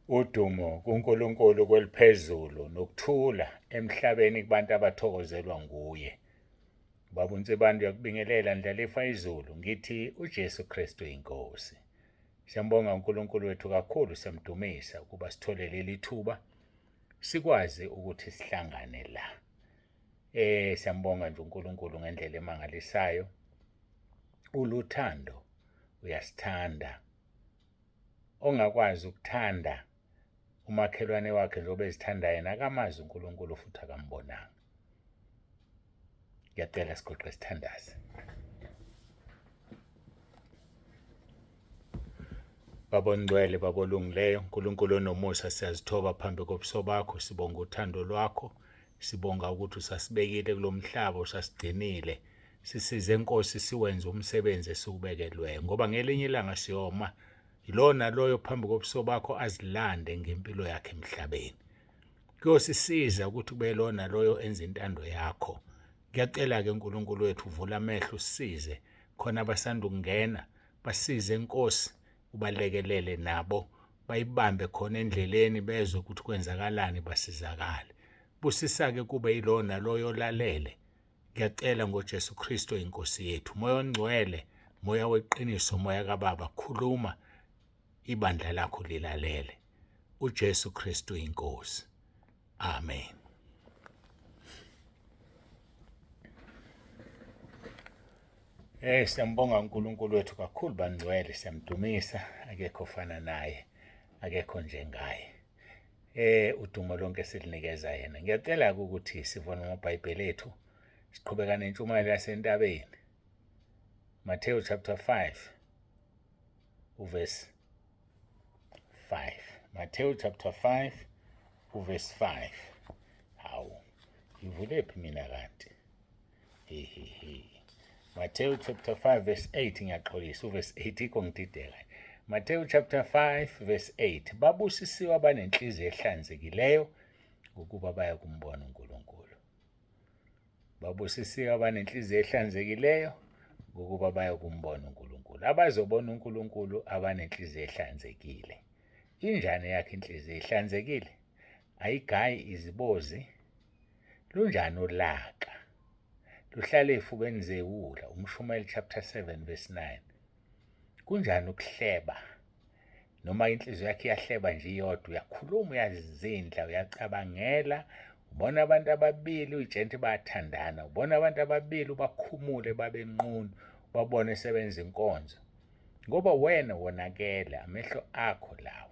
Udumo kuNkulunkulu kweliphezulu nokuthula emhlabeni kubantu abathokozelwa nguye. Baba uNsibande uyakubingelela Ndlalifa izulu ngithi uJesu Kristu inkosi. Siyambonga uNkulunkulu wethu kakhulu siyamdumisa ukuba sithole leli thuba sikwazi ukuthi sihlangane la. Siyambonga nje uNkulunkulu ngendlela emangalisayo. Uluthando uyasithanda. Ongakwazi ukuthanda umakhelwane wakhe njengoba ezithanda yena akamazi uNkulunkulu futhi akambonanga. Ngiyacela sigoqe sithandaze. Baba ongcwele, Baba olungileyo, uNkulunkulu onomusa, siyazithoba phambi kobuso bakho, sibonga uthando lwakho, sibonga ukuthi usasibekile kulo mhlaba, usasigcinile. Sisize Nkosi siwenze umsebenzi esiwubekelweyo, ngoba ngelinye ilanga siyoma yilowo naloyo phambi kobuso bakho azilande ngempilo yakhe emhlabeni. Kuyosisiza ukuthi kube lowo naloyo enze intando yakho. Ngiyacela-ke uNkulunkulu wethu uvule amehlo usisize khona abasanda ukungena basize Nkosi ubalekelele nabo bayibambe khona endleleni bezwe ukuthi kwenzakalani basizakale. Busisa-ke kube yilowo naloyo olalele. Ngiyacela ngoJesu Kristu inkosi yethu. Moya ongcwele, moya weqiniso, moya kaBaba, khuluma ibandla lakho lilalele. uJesu Kristu inkosi. Amen. Siyambonga uNkulunkulu wethu kakhulu bangcwele, siyamdumisa, akekho ofana naye, akekho njengaye. Udumo lonke silinikeza yena. Ngiyacela ukuthi sivone amaBhayibheli ethu, siqhubeka nentshumayelo yasentabeni. Matthew chapter 5 uverse 5. Matthew chapter 5 uverse 5. Hawu, ngivulephi mina kanti? Hehehe. Matthew chapter 5 verse 8 ngiyaxolisa uverse 8 ikho ngidideka. Matthew chapter 5 verse 8 babusisiwe abanenhliziyo ehlanzekileyo ngokuba baya kumbona uNkulunkulu. Babusisiwe abanenhliziyo ehlanzekileyo ngokuba bayokumbona uNkulunkulu. Abazobona uNkulunkulu abanenhliziyo ehlanzekile. Injani yakhe inhliziyo ihlanzekile? Ayigayi izibozi. Lunjani ulaka? Luhlala ey'fubeni zewula. Umshumayeli chapter 7 verse 9. Kunjani ukuhleba? Noma inhliziyo yakhe iyahleba nje iyodwa, uyakhuluma, uyazindla, uyacabangela, ubona abantu ababili uyitshela ukuthi bayathandana, ubona abantu ababili ubakhumule babe nqunu, ubabone sebenza inkonzo. Ngoba wena wonakele amehlo akho lawo.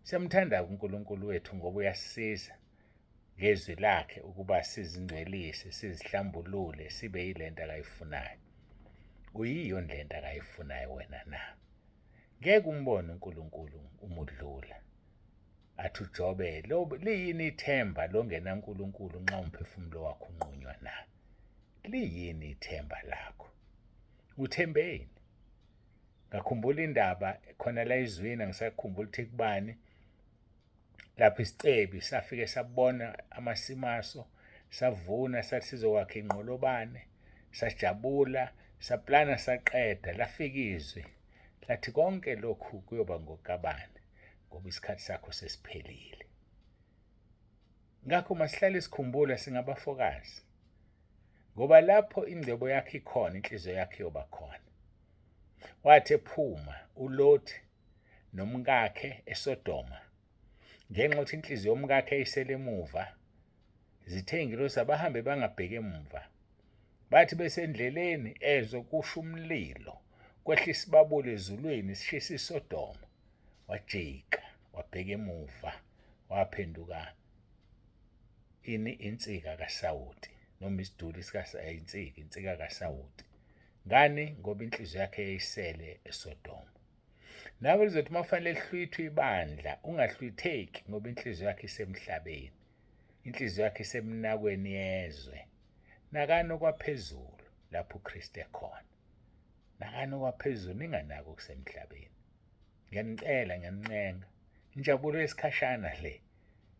Siyamthanda uNkulunkulu wethu ngoba uyasisiza ngezwi lakhe ukuba sizingcwelise, sizihlambulule, sibe yilento akayifunayo. Uyiyo lento akayifunayo wena na? Ngeke umbone uNkulunkulu uma udlula. Athi uJobe, liyini ithemba longena uNkulunkulu nxa umphefumulo wakho unqunywa na? Liyini ithemba lakho? Uthembeni? Ngakhumbula indaba khona la ezwini angisakhumbula ukuthi kubani lapho isicebi safike sabona amasimu aso savuna sathi sizokwakha inqolobane sajabula saplana saqeda lafika izwi lathi konke lokhu kuyoba ngokabani ngoba isikhathi sakho sesiphelile. Ngakho masihlale sikhumbula singabafokazi ngoba lapho ingcebo yakhe ikhona inhliziyo yakhe iyoba khona. Wathi ephuma uLothi nomkakhe eSodoma ngenxa yokuthi inhliziyo yomkakhe yayisele emuva zithe ingilosi abahambe bangabheki emumva bathi besendleleni ezwe kusho umlilo kwehla isibabule ezulwini sishisa iSodoma wajika wabheka emuva waphenduka ini insika kasawoti noma isiduli sika insika kasawoti ngani ngoba inhliziyo yakhe yayisele eSodoma. Nawe lizothi uma kufanele lihlwithwe ibandla ungahlwitheki ngoba inhliziyo yakhe isemhlabeni. Inhliziyo yakhe isemnakweni yezwe. Nakani okwaphezulu lapho uKristu ekhona. Nakani okwaphezulu ninganaki okusemhlabeni. Ngiyanicela ngiyanincenga. Injabulo yesikhashana le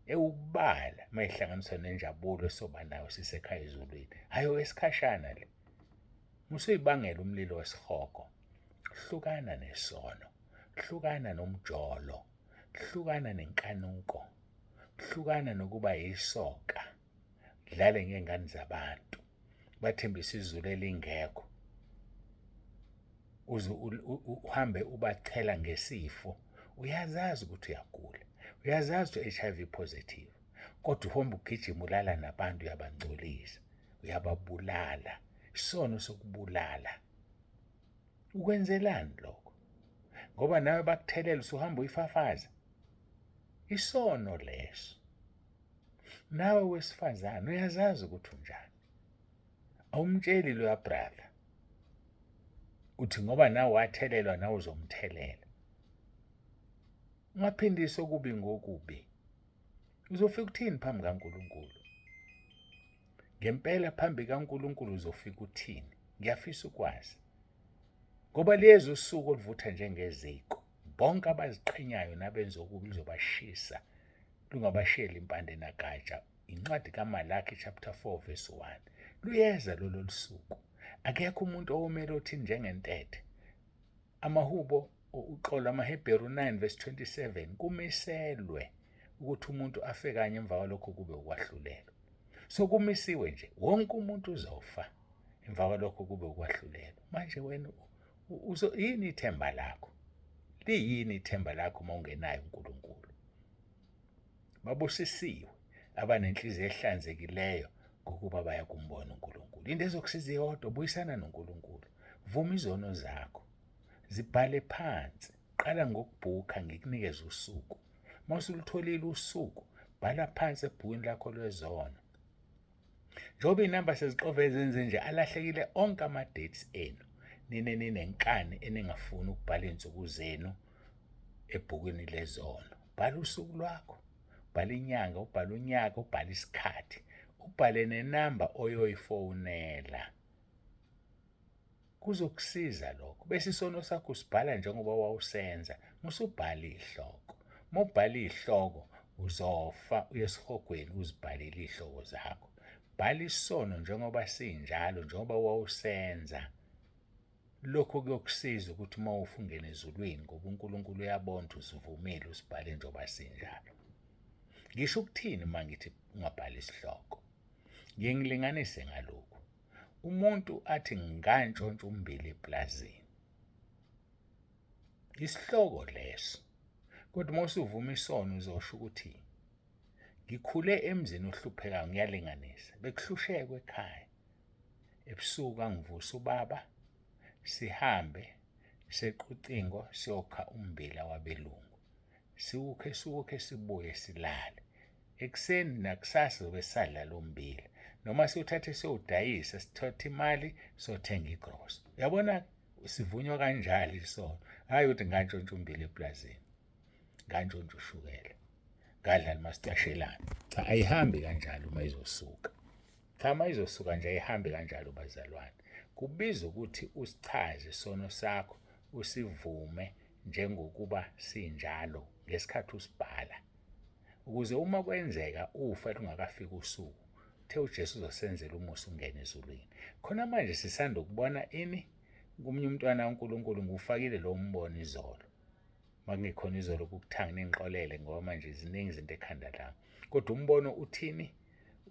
ewukubala uma ihlanganiswa nenjabulo esoba nayo sisekhaya ezulwini. Hayi owesikhashana le. Musuyibangela umlilo wesihogo. Hlukana nesono. Hlukana nomjolo. Hlukana nenkanuko. Hlukana nokuba yisoka. Dlale ngey'ngane zabantu. Bathembise izulu elingekho. Uze uhambe ubachela ngesifo. Uyazazi ukuthi uyagula. Uyazazi ukuthi u-H_I_V positive. Kodwa uhamba ugijima ulala nabantu uyabangcolisa. Uyababulala. Isono sokubulala. Ukwenzelani lokho? Ngoba nawe bakuthelela usuhamba uyifafaza. Isono leso. Nawe wesifazane uyazazi ukuthi unjani. Awumtsheli loya brother. Uthi ngoba nawe wathelelwa nawe uzomthelela. Ungaphindisi okubi ngokubi. Uzofika uthini phambi kaNkulunkulu? Ngempela phambi kaNkulunkulu uzofika uthini? Ngiyafisa ukwazi. Ngoba liyeza usuku oluvutha njengeziko. Bonke abaziqhenyayo nabenza okubi luzobashisa lungabashiyeli impande nagatsha. Incwadi kaMalaki chapter 4 verse 1. Luyeza lolo lusuku. Akekho umuntu owomele othini njengentethe. Amahubo uxolo amaHebheru 9 verse 27 kumiselwe ukuthi umuntu afe kanye emva kwalokho kube ukwahlulelwa. So kumisiwe nje wonke umuntu uzofa emva kwalokho kube ukwahlulelwa. Manje wena uzo yini ithemba lakho? Liyini ithemba lakho uma ungenayo uNkulunkulu? Babusisiwe abanenhliziyo ehlanzekileyo ngokuba bayakumbona uNkulunkulu. Into ezokusiza iyodwa, buyisana noNkulunkulu. Vuma izono zakho. Zibhale phansi. Qala ngokubhukha ngikunikeze usuku. Uma usulutholile usuku, bhala phansi ebhukwini lakho lwezono. Njengoba iy'namba sezixove zenze nje alahlekile onke ama-dates enu. Nine ninenkani eningafuni ukubhala iy'nsuku zenu ebhukwini lezono. Bhala usuku lwakho, ubhale inyanga, ubhale unyaka, ubhale isikhathi, ubhale nenamba oyoyifonela. Kuzokusiza lokho. Bese isono sakho usibhala njengoba wawusenza, musubhala iy'hloko. Uma ubhala iy'hloko uzofa uye esihogweni uzibhalele iy'hloko zakho. Bhala isono njengoba sinjalo, njengoba wawusenza. Lokho kuyokusiza ukuthi uma ufa ungene ezulwini ngoba uNkulunkulu uyabona ukuthi usivumile usibhale njengoba sinjalo. Ngisho ukuthini uma ngithi ungabhali isihloko? Ngiye ngilinganise ngalokhu. Umuntu athi ngantshontsha ummbila eplazini. Isihloko leso. Kodwa uma usuvuma isono uzosho ukuthi ngikhule emzini ohluphekayo ngiyalinganisa. Bekuhlushekwa ekhaya. Ebusuku angivusa ubaba sihambe seqa ucingo siyokha ummbila wabelungu. Siwukhe siwukhe sibuye silale. Ekuseni nakusasa zobe sisadla lo mbila. Noma siwuthathe siyowudayisa sithathe imali siyothenga igrosa. Uyabona sivunywa kanjalo isono. Hhayi ukuthi ngantshontsha ummbila eplazini. Ngantshontsha ushukela. Ngadla masicashelana. Cha ayihambi kanjalo uma izosuka. Cha uma izosuka nje ayihambi kanjalo bazalwane. Kubiza ukuthi usichaze isono sakho usivume njengokuba sinjalo ngesikhathi usibhala. Ukuze uma kwenzeka ufa lungakafiki usuku, uthe uJesu uzosenzela umusa ungene ezulwini. Khona manje sisanda ukubona ini? Komunye umntwana kaNkulunkulu ngiwufakile lo mbono izolo. Makungekhona izolo kukuthanga ningixolele ngoba manje ziningi izinto ekhanda lami. Kodwa umbono uthini?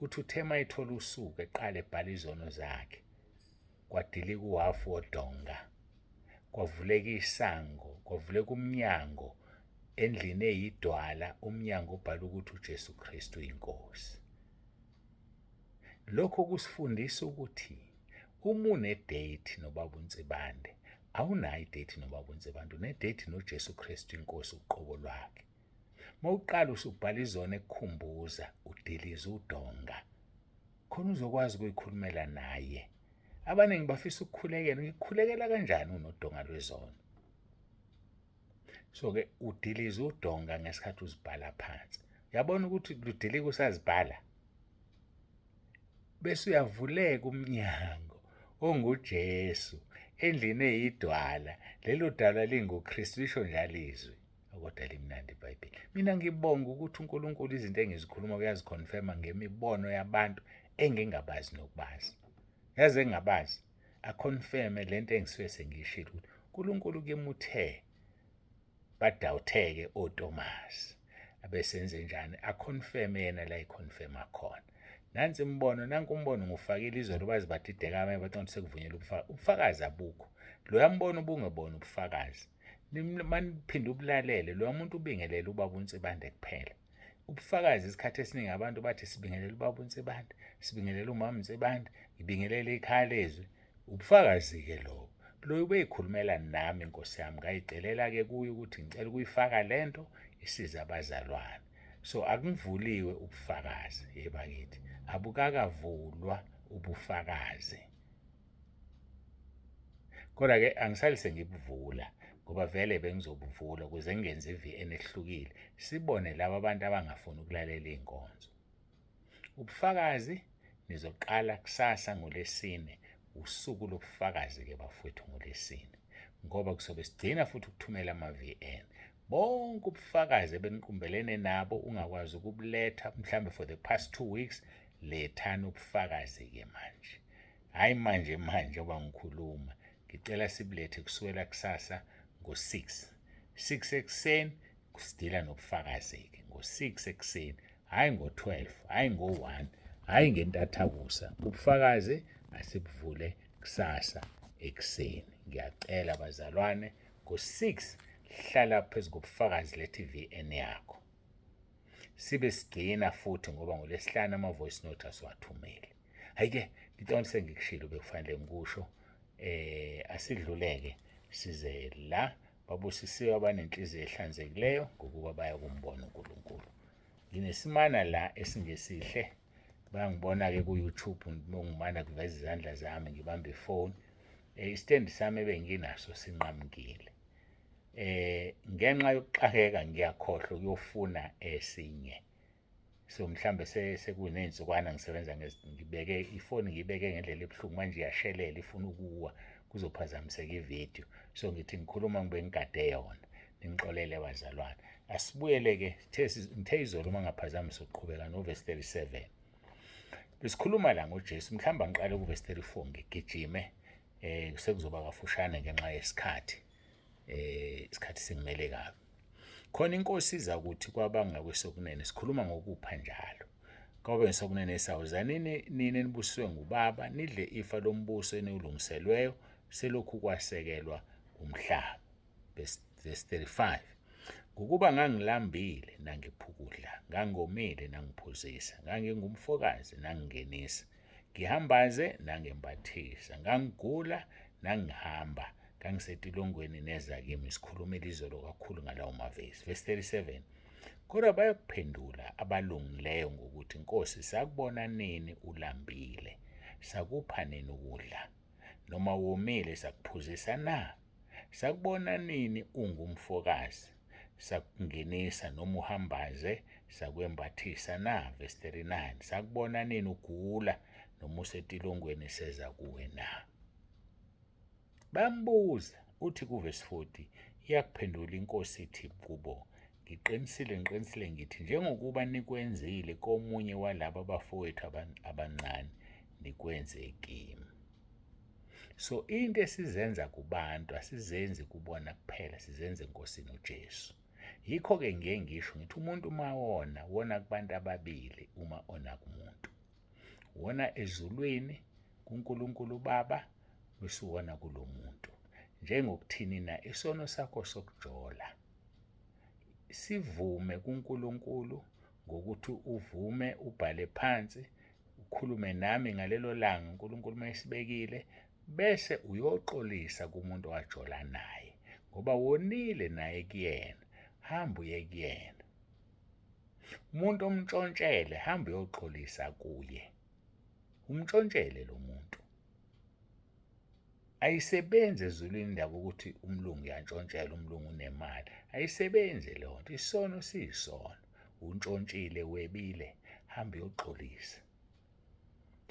Uthi uthe mayithola usuku eqale ebhala izono zakhe. Kwadilika uhafu wodonga. Kwavuleka isango, kwavuleka umnyango endlini eyidwala, umnyango obhala ukuthi uJesu Kristu uyinkosi. Lokho kusifundisa ukuthi uma une-date nobaba uNsibande, awunayo i-date nobaba uNsibande, une-date noJesu Kristu inkosi uqobo lwakhe. Uma uqala usubhala izono ekukhumbuza, udiliza udonga. Khona uzokwazi ukuyikhulumela naye. Abaningi bafisa ukukhulekela, ngikukhulekela kanjani unodonga lwezono? So-ke udiliza udonga ngesikhathi uzibhala phansi. Uyabona ukuthi ludilika usazibhala? Bese uyavuleka umnyango onguJesu endlini eyidwala. Lelo dwala linguKristu, lisho njalo izwi. Kodwa limnandi iBhayibheli. Mina ngibonga ukuthi uNkulunkulu izinto engizikhuluma uyazikhonfema ngemibono yabantu engingabazi nokubazi. Yazi engingabazi akhonfeme lento engisuke sengiyishilo ukuthi uNkulunkulu kimi uthe Badawutheke oTomas. Abesenze njani? Aconfirme yena la iconfirma khona. Nansi imibono, nanku umbono ngufakile izolo baze badideka abanye bacabanga ukuthi sekuvunyelwe ubufakazi. Ubufakazi abukho. Loya mbono ubungebona ubufakazi. Maniphinde ubulalele, loya muntu ubingelele ubaba uNsibande kuphela. Ubufakazi isikhathi esiningi abantu bathi sibingelele ubaba uNsibande, sibingelele umama uNsibande, ngibingelele ikhaya lezwi. Ubufakazi-ke lobo. Loyo ubeyikhulumela nami nkosi yami, ngayicelela-ke kuye ukuthi ngicela ukuyifaka le nto isize abazalwane. So akungivuliwe ubufakazi, yebakithi. Abukakavulwa ubufakazi. Kodwa-ke angisali sengibuvula ngoba vele bengizobuvula ukuze ngingenze i-VN ehlukile sibone laba abantu abangafuni ukulalela iy'nkonzo. Ubufakazi nizoqala kusasa ngoLwesine, usuku lobufakazi-ke bafowethu ngoLwesine ngoba kusobe sigcina futhi ukuthumela ama-VN. Bonke ubufakazi ebeniqumbelene nabo ungakwazi ukubuletha mhlambe for the past 2 weeks, lethani ubufakazi-ke manje. Hhayi manje manje njengoba ngikhuluma, ngicela sibulethe kusukela kusasa ngo-6. 6 ekuseni sidila nobufakazi-ke ngo-6 ekuseni, hhayi ngo-12, hhayi ngo-1, hhayi ngentathakusa. Ubufakazi asibuvule kusasa ekuseni. Ngiyacela bazalwane, ngo-6 hlala phezu kobufakazi, letha i-VN yakho. Sibe sigcina futhi ngoba ngoLwesihlanu ama-voice note asiwathumeli. Hhayi-ke ngicabanga sengikushilo bekufanele ngikusho. Asidluleke size la. Babusisiwe abanenhliziyo ehlanzekileyo ngokuba bayakumbona uNkulunkulu. Nginesimana la esingesihle, bayangibona-ke ku-YouTube ngimana kuveza izandla zami ngibambe ifoni. Istendi sami ebenginaso sinqamukile. Ngenxa yokuxakeka ngiyakhohlwa ukuyofuna esinye. So mhlambe sekuney'nsukwana ngisebenza ngibeke ifoni, ngiyibeke ngendlela ebuhlungu manje iyashelela ifuna ukuwa kuzophazamiseka ividiyo. So ngithi ngikhuluma ngibe ngigade yona. Ningixolele bazalwane. Asibuyele-ke, ngithe izolo uma ngaphazamisa ukuqhubeka novesi 37. Besikhuluma la ngoJesu, mhlawumbe angiqale kuvesi 34 ngigijime sekuzoba kafushane ngenxa yesikhathi. Isikhathi singimele kabi. Khona inkosi iza kuthi kwabangakwesokunene, sikhuluma ngokupha njalo. Kwabe ngesokunene sawo, zanini nini enibusiswe ngubaba, nidle ifa lombuso eniwulungiselweyo selokhu kwasekelwa umhlaba. Verse 35. Ngokuba ngangilambile nangipha ukudla, ngangomile nangiphuzisa, ngangingumfokazi nangingenisa, ngihambaze nangembathisa, ngangigula nangihamba, ngangisetilongweni neza kimi. Sikhulumile izolo kakhulu ngalawo mavesi. Verse 37. Kodwa bayakuphendula abalungileyo ngokuthi, Nkosi, sakubona nini ulambile, sakupha nini ukudla? Noma womile sakuphuzisa na? Sakubona nini ungumfokazi, sakungenisa, noma uhambaze sakwembathisa na? Verse 39. Sakubona nini ugula noma usetilongweni seza kuwe na? Bambuza, uthi kuvesi 40, iyakuphendula inkosi ithi kubo, ngiqinisile, ngiqinisile ngithi, njengokuba nikwenzile komunye walaba bafowethu abancane, nikwenze kimi. So into esizenza kubantu asizenzi kubona kuphela, sizenze eNkosini uJesu. Yikho-ke ngiye ngisho ngithi umuntu uma wona, wona kubantu ababili uma ona kumuntu. Wona ezulwini kuNkulunkulu uBaba, bese uwona kulo muntu. Njengokuthini na isono sakho sokujola sivume kuNkulunkulu ngokuthi uvume ubhale phansi ukhulume nami ngalelo langa uNkulunkulu mayisibekile, bese uyoxolisa kumuntu owajola naye ngoba wonile naye kuyena. Hamba uye kuyena umuntu omntshontshele, hamba uyoxolisa kuye, umntshontshele lo muntu. Ayisebenzi ezulwini indaba ukuthi umlungu uyantshontshela, umlungu unemali. Ayisebenzi leyo nto. Isono siyisono. Untshontshile, webile, hamba uyoxolisa.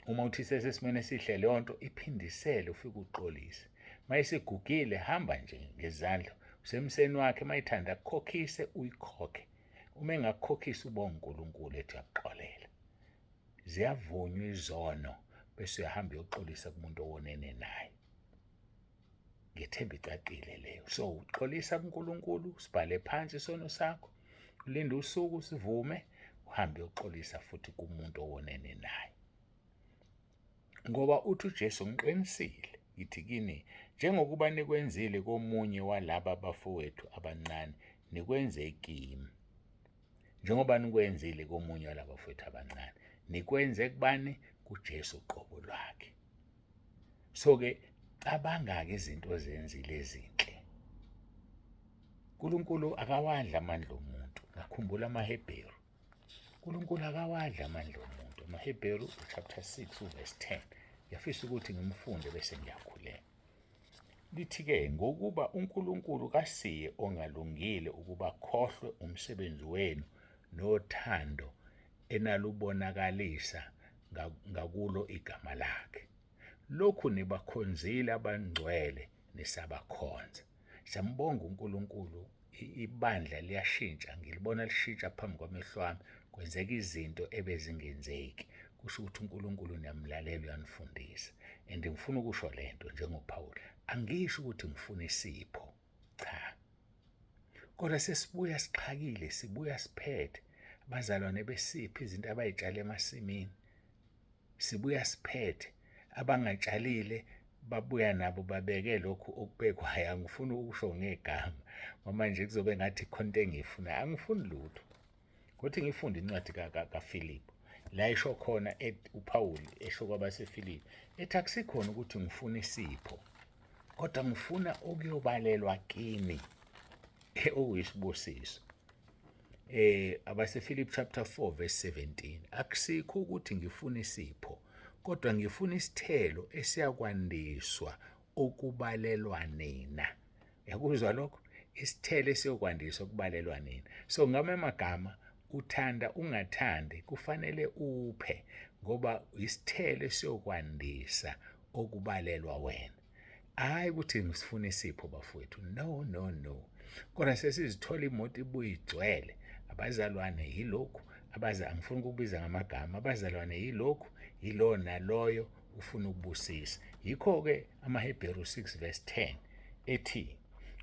Uma uthi isesesimweni esihle leyo nto, iphindisele ufike uxolise. Mayisigugile, hamba nje ngezandla usemseni wakhe, mayithanda akukhokhise uyikhokhe. Uma engakukhokhisi ubonga uNkulunkulu ethi uyakuxolela. Ziyavunywa izono bese uyahamba uyoxolisa kumuntu owonene naye. Ngethemba icacile leyo. So uxolisa kuNkulunkulu, sibhale phansi isono sakho, ulinde usuku sivume, uhambe uyoxolisa futhi kumuntu owonene naye. Ngoba uthi uJesu, ngiqinisile ngithi kini, njengokuba nikwenzile komunye walaba bafowethu abancane, nikwenze kimi. Njengoba nikwenzile komunye walaba bafowethu abancane, nikwenze kubani? KuJesu qobo lwakhe. So-ke cabanga-ke izinto ozenzile ezinhle. uNkulunkulu akawadli amandla omuntu. Ngakhumbula amaHebheru. uNkulunkulu akawadli amandla omuntu. AmaHebheru chapter 6 uverse 10. Ngiyafisa ukuthi ngimfunde bese ngiyakhuleka. Lithi-ke ngokuba uNkulunkulu kasiye ongalungile ukuba khohlwe umsebenzi wenu nothando enalubonakalisa ngakulo igama lakhe. Lokhu nibakhonzile abangcwele nisabakhonza. Siyambonga uNkulunkulu, ibandla liyashintsha, ngilibona lishintsha phambi kwamehlo ami, kwenzeka izinto ebezingenzeki. Kusho ukuthi uNkulunkulu niyamlalela uyanifundisa. And ngifuna ukusho lento njengoPawulu, angisho ukuthi ngifuna isipho, cha. Kodwa sesibuya sixhakile, sibuya siphethe. Abazalwane besiphi izinto abayitshale emasimini. Sibuya siphethe. Abangatshalile babuya nabo babeke lokhu okubekwayo. Angifuni ukusho ngegama ngoba manje kuzobe ngathi khona into engiyifunayo. Angifuni lutho. Ngothi ngifunde incwadi kaFilipu la isho khona uPawuli esho kwabaseFilipi ethi akusikhona ukuthi ngifuna isipho kodwa ngifuna okuyobalelwa kimi okuyisibusiso. AbaseFilipi chapter 4 verse 17, akusikho ukuthi ngifuna isipho kodwa ngifuna isithelo esiyakwandiswa okubalelwa nina. Yakuzwa lokho? Isithelo esiyokwandiswa okubalelwa nina. So ngame amagama, uthanda ungathandi kufanele uphe ngoba isithelo esiyokwandisa okubalelwa wena. Hayi ukuthi ngisifuna isipho bafowethu, no no no. Kodwa sesizithola imoto ibuye igcwele abazalwane yilokhu, abaza angifuni ukubiza ngamagama, abazalwane yilokhu, yilo naloyo ufuna ukubusisa. Yikho-ke amaHebheru 6 verse 10 ethi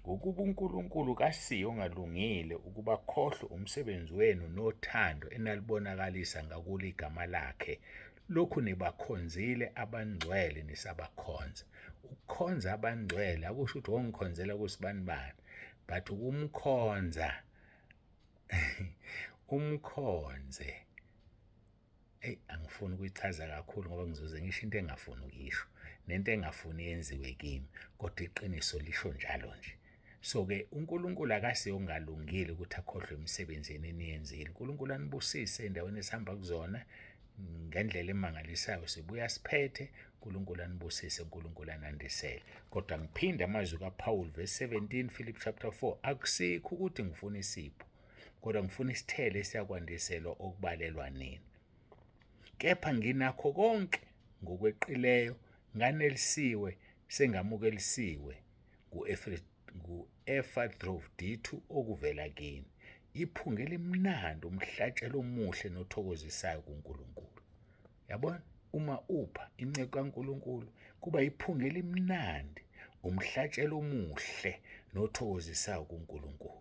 ngokuba uNkulunkulu kasiye ongalungile ukuba khohlwe umsebenzi wenu nothando enalibonakalisa ngakulo igama lakhe, lokhu nibakhonzile abangcwele nisabakhonza. Ukukhonza abangcwele akusho ukuthi wongikhonzela kusibanibani, but ukumkhonza umkhonze. Eyi, angifuni ukuyichaza kakhulu ngoba ngizoze ngisho into engafuni ukuyisho nento engafuni yenziwe kimi, kodwa iqiniso lisho njalo nje. So-ke uNkulunkulu akasiye ongalungile ukuthi akhohlwe imisebenzi yenu eniyenzile. uNkulunkulu anibusise endaweni esihamba kuzona ngendlela emangalisayo, sibuya siphethe. uNkulunkulu anibusise, uNkulunkulu anandisele. Kodwa ngiphinde amazwi kaPaul verse 17 Philip chapter 4, akusikho ukuthi ngifuna isipho kodwa ngifuna isithelo esiyakwandiselwa okubalelwa nina. Kepha nginakho konke ngokweqileyo, nganelisiwe, sengamukelisiwe ngu-Efadrofdithu okuvela kini, iphunga elimnandi, umhlatshelo omuhle nothokozisayo kuNkulunkulu. Yabona, uma upha inceku kaNkulunkulu kuba iphunga elimnandi, umhlatshelo omuhle nothokozisayo kuNkulunkulu.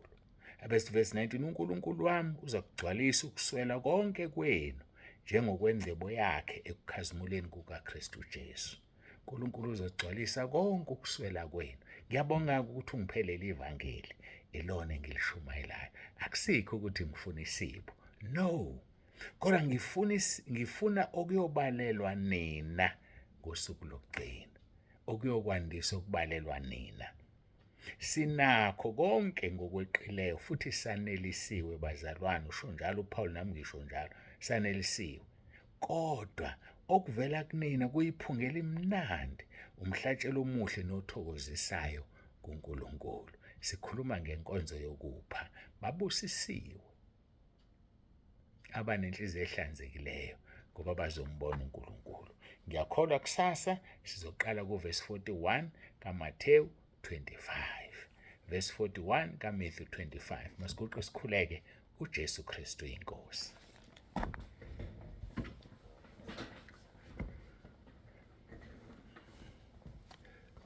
Abese verse 19, uNkulunkulu wami uzakugcwalisa ukuswela konke kwenu njengokwengcebo yakhe ekukhazimuleni kukaKristu Jesu. uNkulunkulu uzogcwalisa konke ukuswela kwenu. Ngiyabonga ukuthi ungiphelele ivangeli ilona engilishumayelayo. Akusikho ukuthi ngifuna isipho. No. Kodwa ngifuna ngifuna okuyobalelwa nina ngosuku lokugcina. Okuyokwandisa okubalelwa nina. Sinakho konke ngokweqileyo futhi sanelisiwe bazalwane, usho njalo uPaul, nami ngisho njalo, sanelisiwe. Kodwa okuvela kunina kuyiphunga elimnandi, umhlatshelo omuhle nothokozisayo kuNkulunkulu. Sikhuluma ngenkonzo yokupha. Babusisiwe abanenhliziyo ehlanzekileyo ngoba bazombona uNkulunkulu. Ngiyakholwa kusasa sizoqala kuvesi 41 kaMathewu 25. Verse 41 kaMatthew 25. Masiguqe sikhuleke uJesu Kristu inkosi.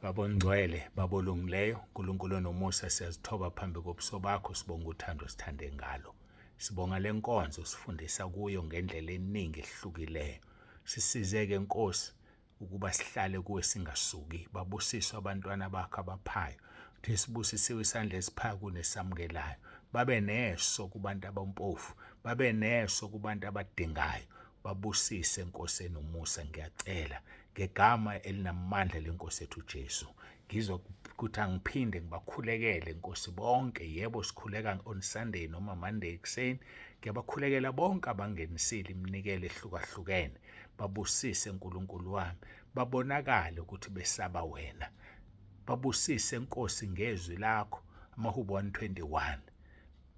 Baba ongcwele, Baba olungileyo, uNkulunkulu onomusa, siyazithoba phambi kobuso bakho, sibonga uthando osithande ngalo. Sibonga le nkonzo osifundisa kuyo ngendlela eningi ehlukileyo. Sisize-ke Nkosi ukuba sihlale kuwe singasuki. Babusiswe abantwana bakho abaphayo. Uthe sibusisiwe isandla esiphayo kunesamukelayo. Babe neso kubantu abampofu, babe neso kubantu abadingayo. Babusise Nkosi enomusa, ngiyacela ngegama elinamandla lenkosi yethu uJesu. Ngizwa ukuthi angiphinde ngibakhulekele Nkosi bonke. Yebo, sikhuleka on Sunday noma Monday ekuseni. Ngiyabakhulekela bonke abangenisile iminikelo ehlukahlukene. Babusise Nkulunkulu wami, babonakale ukuthi besaba wena. Babusise Nkosi ngezwi lakho, amaHubo 121.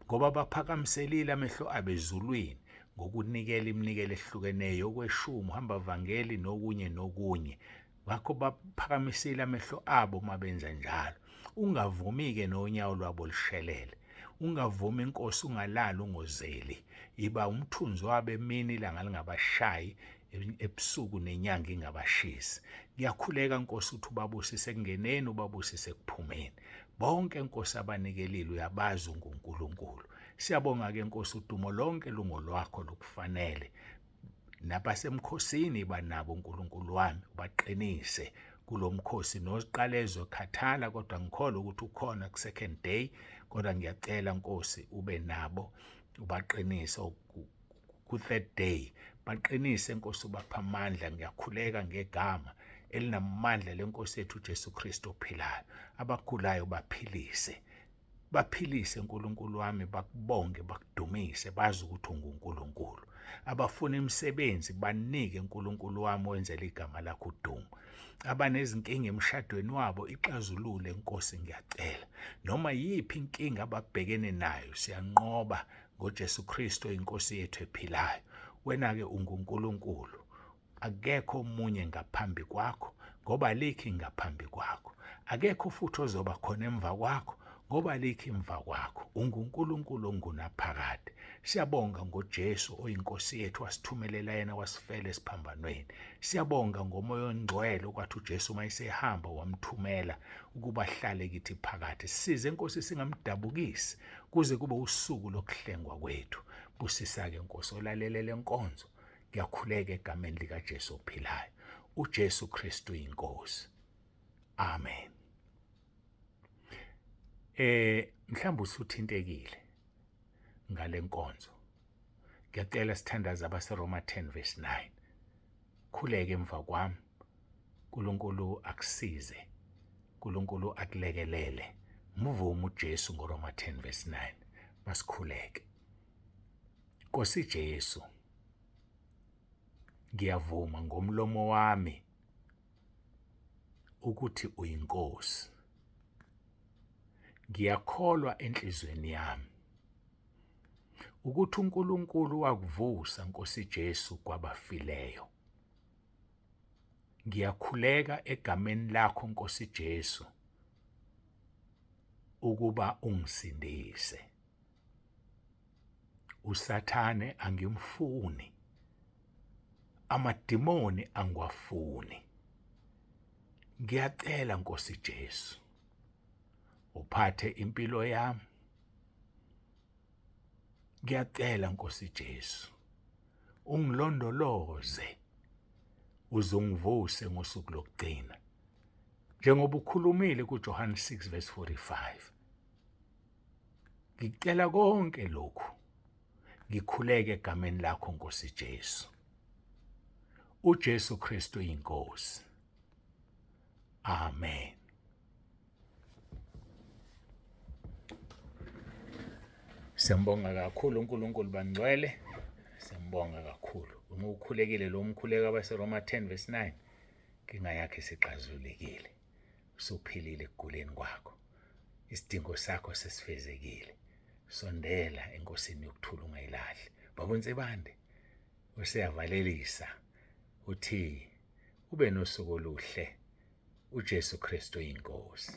Ngoba baphakamiselile amehlo abo ezulwini ngokunikela iminikelo ehlukeneyo yokweshumi, uhamba vangeli nokunye nokunye. Ngakho baphakamisile amehlo abo uma benza njalo. Ungavumi-ke nonyawo lwabo lushelele. Ungavumi inkosi ungalali ungozeli. Iba umthunzi wabo emini ilanga lingabashayi, ebusuku nenyanga ingabashisi. Ngiyakhuleka Nkosi ukuthi ubabusise ekungeneni, ubabusise ekuphumeni. Bonke Nkosi abanikelile uyabazi unguNkulunkulu. Siyabonga-ke Nkosi udumo lonke lungolwakho lukufanele. Nabasemkhosini banabo uNkulunkulu wami ubaqinise kulomkhosi noziqala ezokhathala kodwa ngikholwa ukuthi ukhona ku-second day kodwa ngiyacela Nkosi ube nabo ubaqinise ku-third day baqinise Nkosi ubapha amandla ngiyakhuleka ngegama elinamandla lenkosi yethu uJesu Kristu ophilayo abagulayo baphilise Baphilise Nkulunkulu wami bakubonge bakudumise bazi ukuthi unguNkulunkulu. Abafuna imisebenzi banike Nkulunkulu wami wenzele igama lakho udumo. Abanezinkinga emshadweni wabo ixazulule Nkosi ngiyacela. Noma yiphi inkinga ababhekene nayo siyanqoba ngoJesu Kristu inkosi yethu ephilayo. Wena-ke unguNkulunkulu. Akekho omunye ngaphambi kwakho ngoba alikho ingaphambi kwakho. Akekho futhi ozoba khona emva kwakho ngoba alikho emva kwakho. UnguNkulunkulu ongunaphakade. Siyabonga ngoJesu oyiNkosi yethu wasithumelela yena wasifela esiphambanweni. Siyabonga ngoMoya oNgcwele okwathi uJesu uma esehamba wamthumela ukuba ahlale kithi phakathi. Sisize Nkosi singamdabukisi kuze kube usuku lokuhlengwa kwethu. Busisa-ke Nkosi olalele le nkonzo. Ngiyakhuleka egameni likaJesu ophilayo. UJesu Kristu inkosi. Amen. Eh mhlawumbe usuthintekile ngalenkonzo. Ngiyacela sithandaze abaseRoma 10 verse 9. Khuleke emva kwami. uNkulunkulu akusize. uNkulunkulu akulekelele. Mvume uJesu ngoRoma 10 verse 9. Masikhuleke. Nkosi Jesu, ngiyavuma ngomlomo wami ukuthi uyinkosi. Ngiyakholwa enhlizweni yami ukuthi uNkulunkulu wakuvusa Nkosi Jesu kwabafileyo. Ngiyakhuleka egameni lakho Nkosi Jesu ukuba ungisindise. uSathane angimfuni, amadimoni angiwafuni. Ngiyacela Nkosi Jesu uphathe impilo yami. Ngiyacela Nkosi Jesu ungilondoloze uzungivuse ngosuku lokugcina njengoba ukhulumile kuJohane 6 verse 45. Ngicela konke lokhu ngikhuleke egameni lakho Nkosi Jesu. UJesu Kristu inkosi. Amen. Siyambonga kakhulu uNkulunkulu bangcwele. Siyambonga kakhulu. Uma ukhulekile lo mkhuleko abaseRoma 10 verse 9, inkinga yakhe isixazululekile. Usuphilile ekuguleni kwakho. Isidingo sakho sesifezekile. Sondela enkosini yokuthula ungayilahli. Baba uNsibande useyavalelisa uthi ube nosuku oluhle uJesu Kristu inkosi.